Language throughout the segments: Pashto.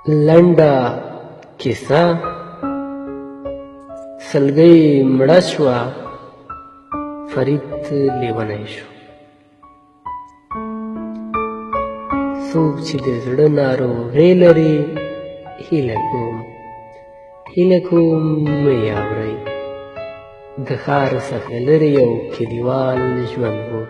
لنډه کیسه، سلګۍ مړه شوه، فرید لیونی شو. څوک چې د زړه ناروغۍ لري، هیله کوم هیله کوم مه یې اورئ. د ښار څخه لرې یو کلیوال ژوند و.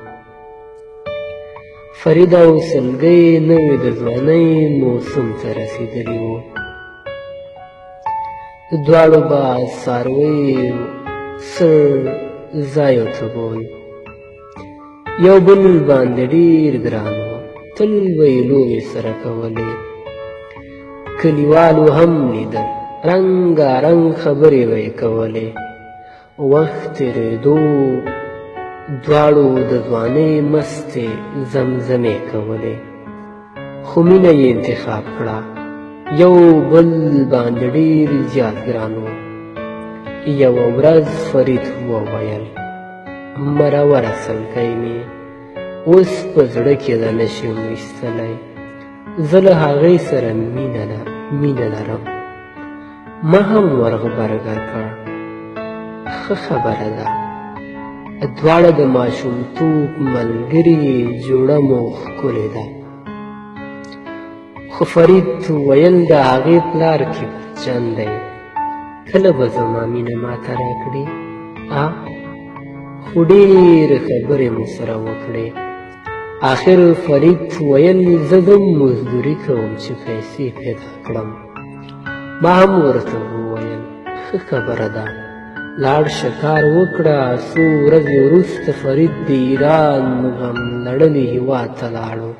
فرید او سلګۍ نوې د ځوانۍ موسم ته رسېدلي وو. دواړو به څاروي څړ ځایو ته بول. یو بل باندې ډېر ګران وو، تل به یې لوبې سره کولې. کلیوالو هم لیدل، رنګارنګ خبرې به یې کولې. وخت تېرېدو، دواړو د ځوانۍ مستې زمزمې کولې، خو مینه یې انتخاب کړه. یو بل باندې ډېر زیات ګران وو. یوه ورځ فرید وویل: مروره سلګۍ مې اوس په زړه کې ده نه شم ویستلی، زه له هغې سره مینه لرم. ما هم ورغبرګه کړ: ښه خبره ده، دواړه د ماشومتوب ملګري، جوړه مو ښکلې ده. خو فرید ویل د هغې پلار کبرجن دی، کله به زما مینه ماته راکړي؟ خو ډېرې خبرې مو سره وکړې. آخر فرید ویل زه ځم مزدوري کوم چې پیسې پیدا کړم. ما هم ورته وویل: ښه خبره ده، لاړ شه کار وکړه. څو ورځې وروسته فرید د ایران غم لړلي هیواد ته لاړو.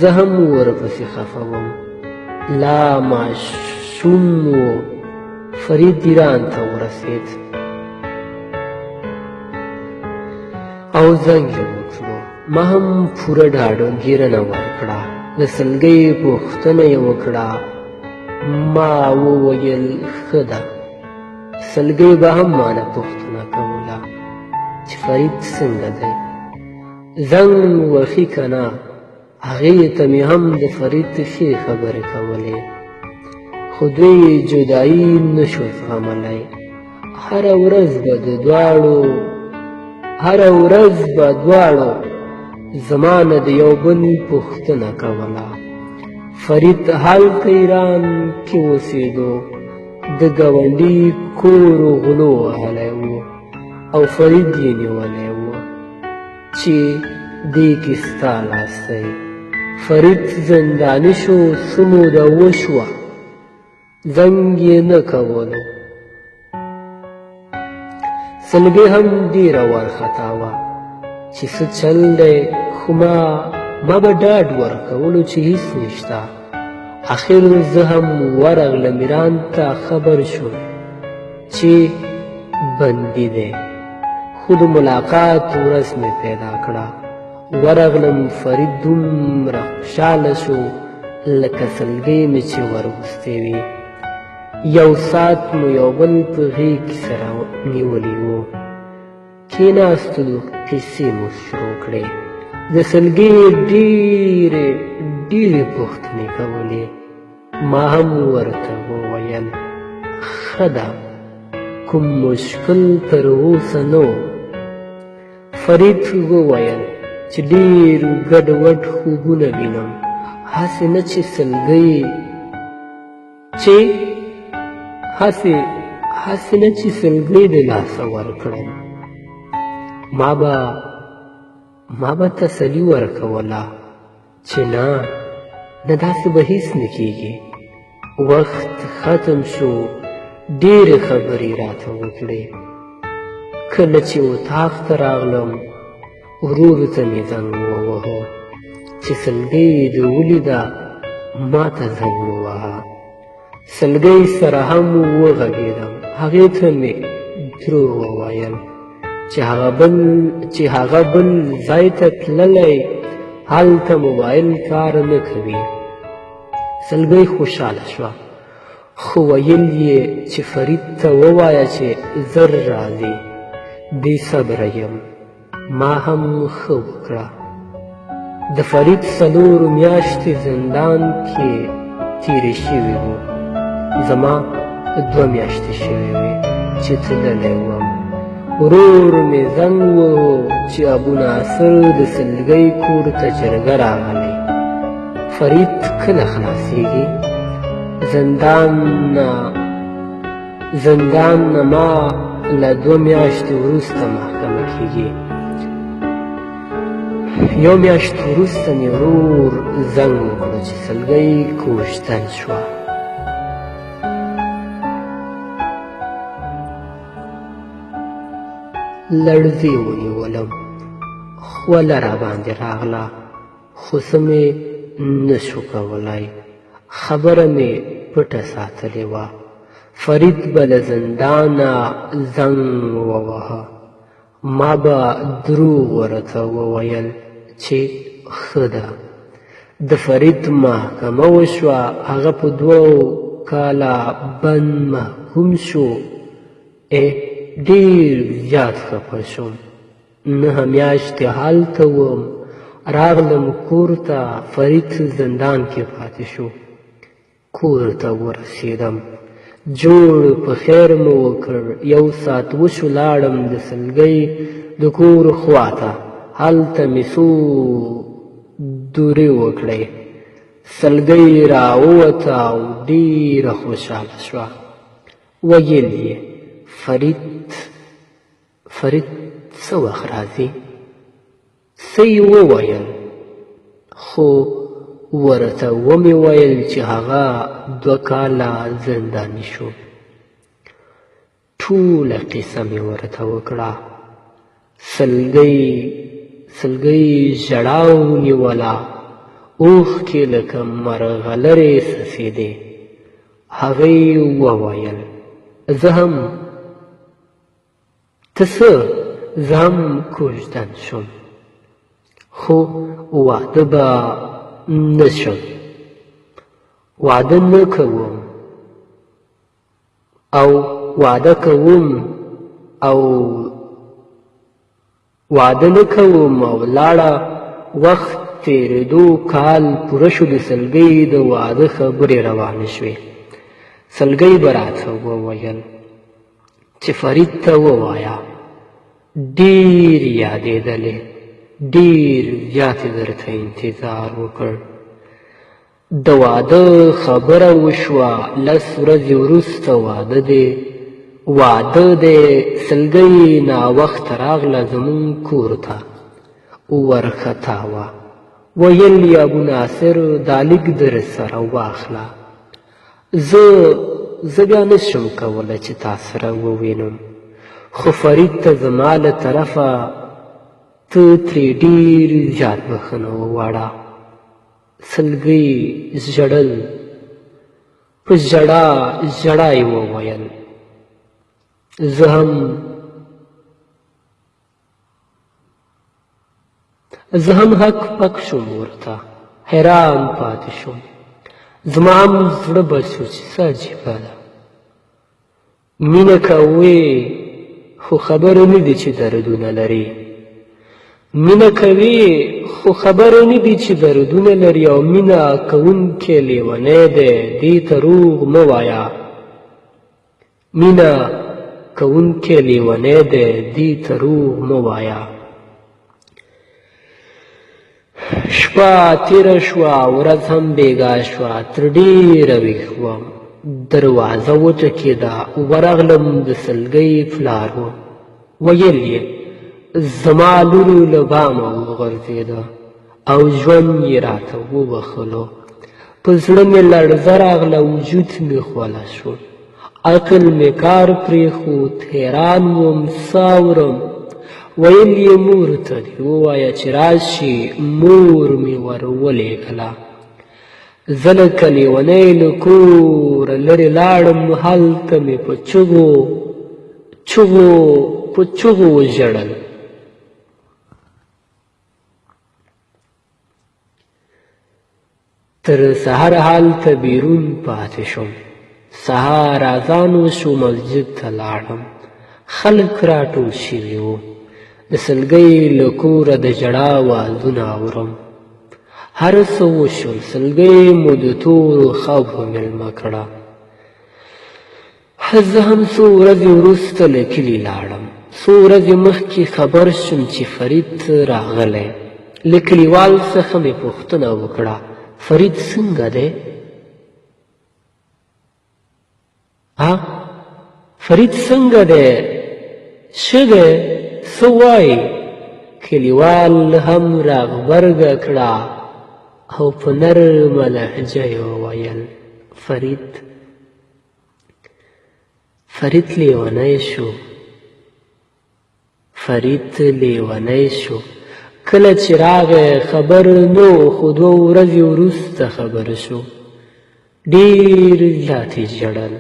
زه هم ورپسې خفه وم، لا ماشوم و. فرید ایران ته ورسېد او زنګ یې وکړو. ما هم پوره ډاډګیرنه ورکړه. د سلګۍ پوښتنه یې وکړه. ما وویل: ښه ده. سلګۍ به هم مانه پوښتنه کوله چې فرید څنګه دی، زنګ وهي که نه. هغې ته مې هم د فرید ښې خبرې کولې، خو دوی جدایي نه شو زغملی. هره ورځ به دواړو زما نه د یو بل پوښتنه کوله. فرید هلته ایران کې اوسېدو، د ګاونډي کور غلو وهلی و او فرید یې نیولی و چې دې کې ستا لاس دی. فرید زنداني شو. څه موده وشوه، زنګ یې نه کولو. سلګۍ هم ډېره وارخطا وه چې څه چل دی، خو ما به ډاډ ورکولو چې هیڅ نشته. اخر زه هم ورغلم ایران ته، خبر شوم چې بندي دی، خو د ملاقات ورځ مې پیدا کړه. ورغلم، فرید دومره خوشحاله شو لکه سلګۍ مې چې وروستې وي. یو ساعت مو یو بل په غېږ کې سره نیولي وو، کېناستلو، قصې مو شروع کړې. د سلګۍ ډېرې ډېرې پوښتنې کولې. ما هم ورته وویل: ښه ده، کوم مشکل تر اوسه نه و. فرید وویل چې ډېر ګډوډ خوبونه وینم، هسې نه چې سلګۍ چې هسې نه چې سلګۍ د لاسه ورکړم. ما به تسلي ورکوله چې نه نه، داسې به هیڅ نه کیږي. وخت ختم شو، ډېرې خبرې راته وکړې. کله چې اتاق ته راغلم، ورور ته مې زنګ ووهه چې سلګۍ دې ولیده، ما ته زنګ ووهه. سلګۍ سره هم وغږېدم. هغې ته مې دروغ وویل چې هغه بل ځای ته تللی، هلته موبایل کار نه کوي. سلګۍ خوشحاله شوه، خو ویل یې چې فرید ته ووایه چې زر راځي، بې صبره یم. ما هم ښه وکړه. د فرید 4 میاشتې زندان کې تېرې شوې وو، زما 2 میاشتې شوې وې چې تللی وم. ورور مې زنګ وهو چې ابو ناصر د سلګۍ کور ته جرګه راغلی، فرید کله خلاصېږي؟ زندان نه ما له 2 میاشتې وروسته محکمه کېږي. 1 میاشت وروسته مې ورور زنګ وکړو چې سلګۍ کوژدن شوه. لړزې ونیولم، خوله راباندې راغله، خو څه مې نه شو کولی. خبره مې پټه ساتلې وه. فرید به له زندانه زنګ ووهه، ما به دروغ ورته وویل چې ښه ده. د فرید محکمه وشوه، هغه په 2 کاله بند محکوم شو. ډېر زیات خفه شوم. 9 میاشتې هلته وم. راغلم کور ته، فرید زندان کې پاتې شو. کور ته ورسېدم، جوړ په خیر مو وکړ. 1 ساعت وشو، لاړم د سلګۍ د کور خواته. هلته مې څو دورې وکړې. سلګۍ راووته او ډېره خوشحاله شوه. ویل یې فرید څه وخت راځي؟ څه یې وویل، خو ورته ومې ویل چې هغه 2 کاله زنداني شو. ټوله قصه مې ورته وکړه. سلګۍ ژړا ونیوله، اوښکې لکه مرغلرې څڅېدې. هغې وویل زه هم ته څه، زه هم کوژدن شوم، خو واده به نه شم، واده نه کوم او واده کوم او واده نه کوم. او لاړه. وخت تېرېدو، کال پوره شو، د سلګۍ د واده خبرې روانې شوې. سلګۍ به راته وویل چې فرید ته ووایه ډېر یادېدلې، ډېر زیات یې درته انتظار وکړ. د واده خبره وشوه، 10 ورځې وروسته واده دی. سلګۍ ناوخته راغله زموږ کور ته، ورخطا وه. ویل یې ابو ناصر دا لیک در سره واخله، زه بیا نه شم کولی چې تا سره ووینم، خو فرید ته زما له طرفه ته ترې ډېر زیات بښنه وغواړه. سلګۍ ژړل، په ژړا ژړا یې وویل زه هم هک پک شوم، ورته حیران پاتې شوم. زما هم زړه بد شو چې څه عجیبه ده، مینه کوې خو خبره نه دي چې دردونه لري، مینه کوي خو خبره نه دي چې دردونه لري، او مینه کوونکی لیونی دی، دې ته روغ مه وایه. مینه کوونکی لیونی دی، دې ته روغ مه وایه. شپه تېره شوه، ورځ هم بېګا شوه، تر ډېره ویښ وم. دروازه وټکېده، ورغلم، د سلګۍ پلار و. ویل یې زما لور له بامه وغورځېده او ژوند یې راته وبخښلو. په زړه مې لړزه راغله، وجود مې خوله شو، عقل مې کار پرېښود، حیران وم، څه اورم. ویل یې مور ته دې ووایه چې راشي. مور مې ور ولېږله. زه لکه لیونی له کوره لرې لاړم، هلته مې په چغو وژړل. تر سهار هلته بیرون پاتې شوم. سهار اذان وشو، مسجد ته لاړم. خلک راټول شوي وو. د سلګۍ له کوره د ژړا وازونه اورم. هر څه وشول، سلګۍ مو د تورو خاورو مېلمه کړه. زه هم څو ورځې وروسته له کلي لاړم. څو ورځې مخکې خبر شوم چې فرید راغلی. له کلیوال څخه مې پوښتنه وکړه، فرید څنګه دی؟ ها فرید څنګه دی؟ ښه دی؟ څه وایي؟ کلیوال هم راغبرګه کړه او په نرمه لهجه یې وویل، فرید فرید لیونی شو. فرید لیونی شو. کله چې راغی خبر نه و، خو دوه ورځې وروسته خبر شو. ډېر زیات یې ژړل.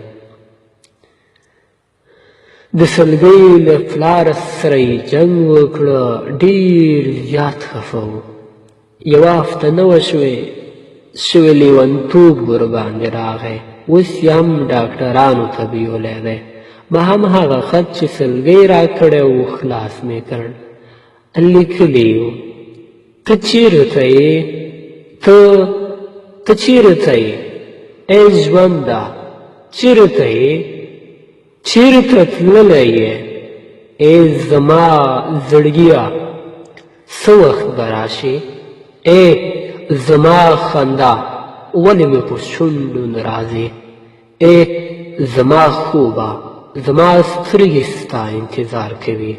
د سلګۍ له پلار سره یې جنګ وکړه، ډېر زیات خفه و. یوه هفته نه وه شوې شوې لیونتوب ورباندې راغی. اوس یې هم ډاکټرانو ته بیولی دی. ما هم هغه خط چې سلګۍ راکړی و خلاص مې کړ. لیکلي یې وو، ته چېرته یې؟ ته ته چېرته یې؟ ای ژونده چېرته یې؟ چېرته تللی یې؟ ای زما زړګیه څه وخت به راشې؟ ای زما خندا ولې مې په شونډو نه راځې؟ ای زما خوبه زما سترګې ستا انتظار کوي.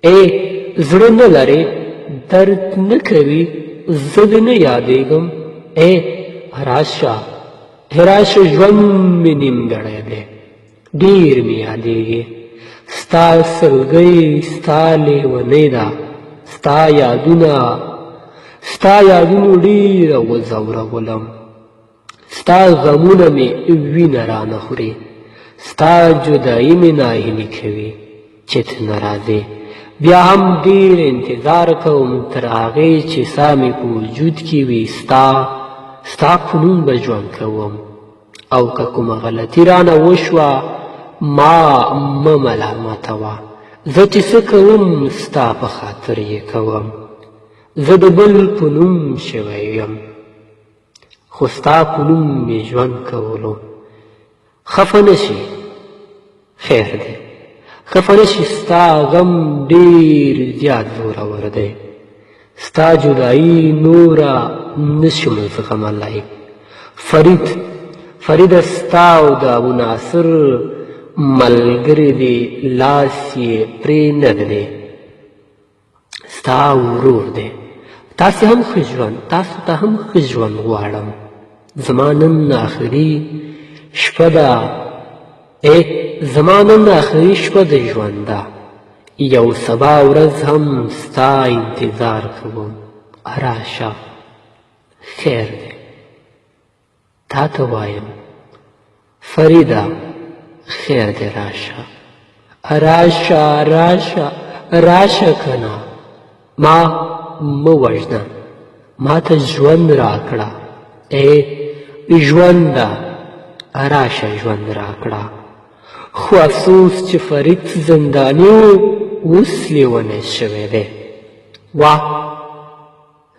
ای زړه نه لرې درد نه کوي زه دې نه یادېږم. ای راشه راشه ژوند مې نیمګړی دی، ډېر مې یادېږي. ستا سلګۍ ستا لیونۍ ده، ستا یادونه ستا یادونو ډېره وځورولم. ستا غمونه مې وینه رانه خوري، ستا جدایي مې ناهیلي کوي چې ته نه راځې. بیا هم ډېر انتظار کوم تر هغې چې سا مې په وجود کې وي، ستا ستا په نوم به ژوند کوم. او که کومه غلطي رانه وشوه ما مه ملامتوه، زه چې څه کوم ستا په خاطر یې کوم. زه د بل په نوم شوی یم، خو ستا په نوم مې ژوند کولو. خفه نه شي، خیر دی، خفه نه شي. ستا غم ډېر زیات زورور دی، ستا جدایي نوره نشم زغملی. فرید فریده ستا او د ابو ناصر ملګری دی، لاس یې پرې نه ږدي، ستا ورور دی. تاسو هم ښه ژوند، تاسو ته هم ښه ژوند غواړم. زما نن آخري شپه ده، ای زما نن آخري شپه د ژوند ده. یو سبا ورځ هم ستا انتظار کوم، راشه خیر دی. تا ته وایم فریده خیر دی، راشه راشه راشه راشه کنه، ما مه وژنه، ما ته ژوند راکړه. ای ژونده راشه ژوند راکړه. خو افسوس چې فرید زنداني و، اوس لیونی شوی دی. واه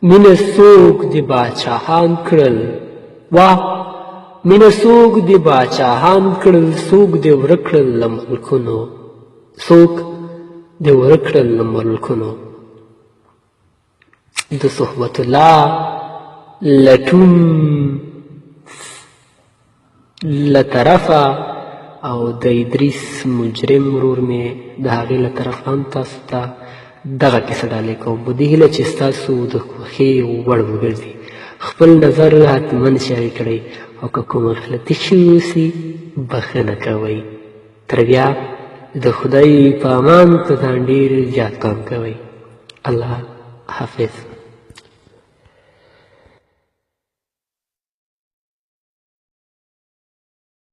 مینه څوک دې باچاهان کړل، واه مینه څوک دې باچاهان کړل، څوک دې ورک کړل له ملکونو، څوک دې ورک کړل له ملکونو. د صحبت الله لټون له طرفه او د ادریس مجرم ورور مې د هغې له طرفه هم تاسو ته دغه کیسه ډالۍ کوم، په دې هیله چې ستاسو د خوښې وړ وګرځي. خپل نظر حتما شریک کړئ او که کومه غلطي شوې اوسي بښنه کوئ. تر بیا د خدای په امان، په ځان ډېر زیات پام کوئ. الله حافظ.